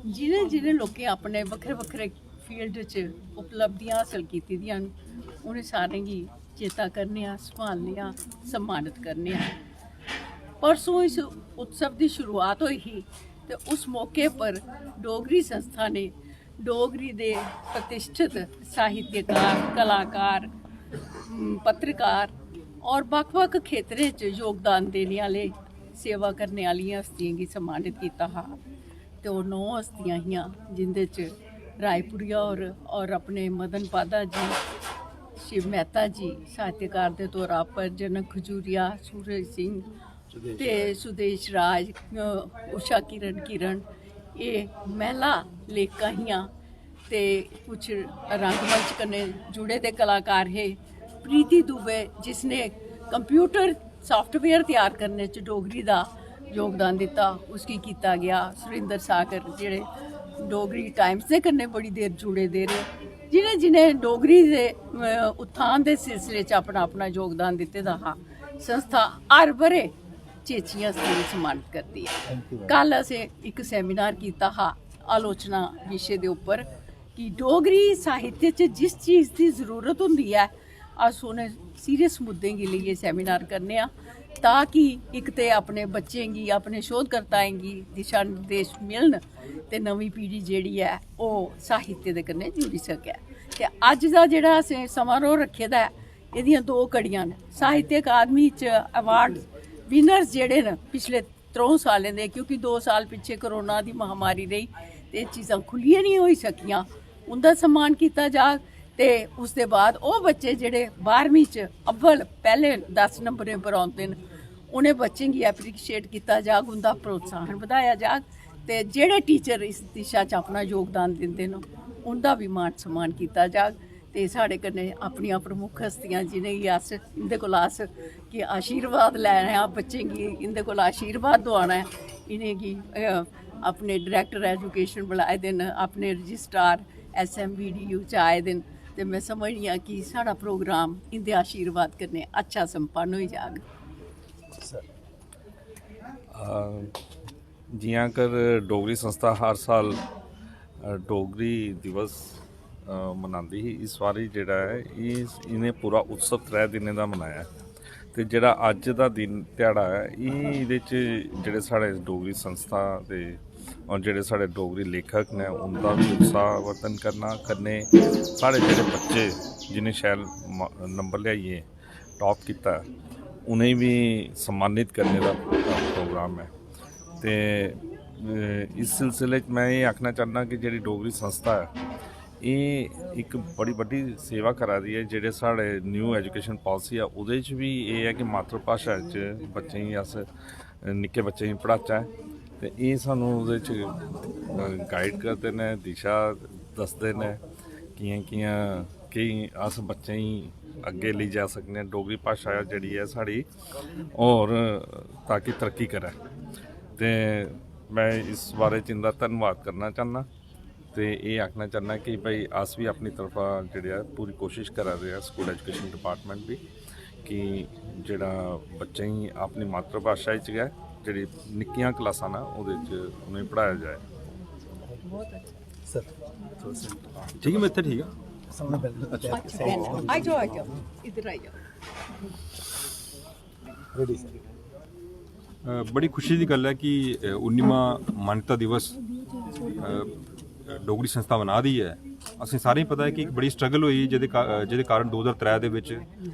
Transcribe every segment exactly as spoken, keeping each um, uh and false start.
जि'नें जि'नें लोकें अपने बक्खरे बक्खरे फील्ड च उपलब्धियां हासल कीती दियां न, उ'नें सारें गी चेता करने आं, सम्हालने आं, सम्मानत करने आं। परसों इस उत्सव दी शुरुआत होई ही ते उस मौके पर डोगरी संस्था ने डोगरी दे प्रतिष्ठित साहित्यकार, कलाकार, पत्रकार और बक्ख-बक्ख खेतरें च योगदान देने आह्ले, सेवा करने आह्लियें हस्तियें गी सम्मानत कीता हा। ते ओह् नौ हस्तियां हियां जिं'दे च रायपुरिया होर और अपने मदन पाधा जी, शिव मेहता जी साहित्यकार दे तौरा पर, जनक खजूरिया, सूरज सिंह ते सुदेश राज, अ, उषा किरण किरण, एह् महिला लेखिका हियां। ते कुछ रंगमंच कन्नै जुड़े दे कलाकार हे। प्रीति दुबे, जिसने कंप्यूटर सॉफ्टवेयर त्यार करने च डोगरी दा योगदान दित्ता, उसगी कीता गेआ। सुरिंदर सागर, जेह्ड़े डोगरी टाइम्स दे कन्नै बड़ी देर जुड़े दे रेह्, जि'नें जि'नें डोगरी दे, अ, उत्थान दे सिलसिले च अपना अपना योगदान दित्ते दा हा, संस्था हर ब'रे चेचियां हस्तियें गी सम्मानत करदी ऐ। कल असें इक सेमिनार कीता हा आलोचना विशे दे उप्पर कि डोगरी साहित्य च जिस चीज दी जरूरत होंदी ऐ, अस उ'नें सीरियस मुद्दें गी लेइयै सेमिनार करने आं, ताकि इक ते अपने बच्चें गी, अपने शोधकर्ताएं गी दिशा निर्देश मिलन ते नमीं पीढ़ी जेह्ड़ी ऐ, ओह् साहित्य दे कन्नै जुड़ी सकै। ते अज्ज दा जेह्ड़ा असें समारोह रक्खे दा ऐ, एह्दियां दो कड़ियां न। साहित्य अकादमी च अवार्ड विनर्स जेह्ड़े न पिछले त्र'ऊं सालें दे, क्योंकि दो साल पिच्छे कोरोना दी महामारी रेही ते एह् चीज़ां खु'ल्लियै निं होई सकियां, उं'दा सम्मान कीता जाग। ते उसदे बाद ओह् बच्चे जेह्ड़े बारहमीं च अव्वल पैह्ले दस नंबरें पर औंदे न, उ'नें बच्चें गी अप्रीशिएट कीता जाग, उं'दा प्रोत्साहन बधाया जाग। ते जेह्ड़े टीचर इस दिशा च अपना योगदान दिंदे न, उं'दा बी मान सम्मान कीता जाग। ते साढ़े कन्नै अपनियां प्रमुख हस्तियां, जि'नेंगी अस, इं'दे कोला अस कि आशीर्वाद लैना ऐ, बच्चें गी इं'दे कोला आशीर्वाद दोआना ऐ, इ'नेंगी, अ, अपने डायरेक्टर एजुकेशन बुलाए दे न, अपने रजिस्ट्रार एस एम बी डी यू च आए दे न, ते में समझनी आं कि साढ़ा प्रोग्राम इं'दे आशीर्वाद कन्नै अच्छा संपन्न होई जाग। अ, जि'यां कर डोगरी संस्था हर साल, अ, डोगरी दिवस, अ, मनांदी ही, इस बारी जेह्ड़ा ऐ, एह्, इ'नें पूरा उत्सव त्रै दिनें दा मनाया ऐ। ते जेह्ड़ा अज्ज दा दिन ध्याड़ा ऐ, एह्, एह्दे च जेह्ड़े साढ़े डोगरी संस्था दे और जेह्ड़े साढ़े डोगरी लेखक न, उं'दा बी उत्साहवर्धन करना, कन्नै साढ़े जेह्ड़े बच्चे जि'नें शैल म-, नंबर लेआइयै टॉप कीता ऐ, उ'नेंगी बी सम्मानित करने दा प्रोग्राम ऐ। ते, अ, इस सिलसिले च में एह् आखना चाह्न्नां कि जेह्ड़ी डोगरी संस्था ऐ, एह् इक बड़ी बड्डी सेवा करा दी ऐ। जेह्ड़े साढ़े न्यू एजुकेशन पॉलिसी ऐ, ओह्दे च बी एह् ऐ कि मातृभाशा च बच्चें गी अस, निक्के बच्चें गी पढ़ाचै। ते एह् सानूं ओह्दे च, अ, गाइड करदे न, दिशा दसदे न, कि'यां कि'यां केईं अस बच्चें गी अग्गें लेई जा सकने आं। डोगरी भाशा जेह्ड़ी ऐ साढ़ी, होर ताकि तरक्की करै। ते में इस बारे च इं'दा धन्नवाद करना चाह्न्नां ते एह् आखना चाह्न्नां कि भाई, अस बी अपनी तरफा जेह्ड़े ऐ, पूरी कोशश करा दे आं, स्कूल एजुकेशन डिपार्टमेंट बी, कि जेह्ड़ा बच्चें गी अपनी मातृभाशा च गै जेह्ड़ी निक्कियां क्लासां न, ओह्दे च उ'नेंगी पढ़ाया जाए। सर, ठीक है, मैं इत्थै ठीक आं। अच्छा, आ जाओ, आ जाओ, इधर आ जाओ। Ready sir. अ, बड़ी खुशी दी गल्ल ऐ कि, अ, उन्नीवां मान्यता दिवस, अ, डोगरी संस्था मना दी ऐ। असें सारें गी पता ऐ कि इक बड़ी स्ट्रगल होई जेह्दे का-, अ, जेह्दे कारण दो ज्हार त्रै दे बिच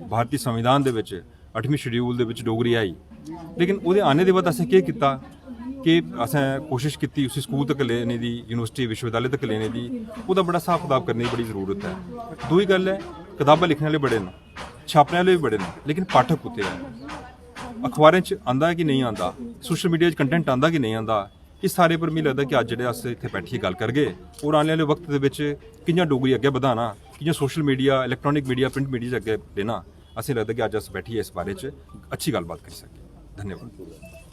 भारती संविधान दे बिच अठमीं शेड्यूल दे बिच डोगरी आई। लेकिन ओह्दे आने दे बाद असें केह् कीता कि असें कोशश कीती उसी स्कूल तक लेने दी, यूनिवर्सिटी, विश्वविद्यालय तक लेने दी, ओह्दा बड़ा स्हाब कताब करने दी बड़ी जरूरत ऐ। दूई गल्ल ऐ, कताबां लिखने आह्ले बड़े न, छापने आह्ले बी बड़े न, लेकिन पाठक कुत्थै ऐ? अखबारें च आंदा कि नेईं आंदा, सोशल मीडिया च कंटेंट आंदा कि नेईं आंदा, इस सारे पर मिगी लगदा कि अज्ज जेह्ड़े अस इत्थै बैठियै गल्ल करगे और आने आह्ले वक्त दे बिच कि'यां डोगरी अग्गें बधाना, कि'यां social media, electronic media, print media च अग्गें लेना, असें लगदा कि अज्ज अस बैठियै इस बारे च अच्छी गल्लबात करी सकगे। धन्यवाद।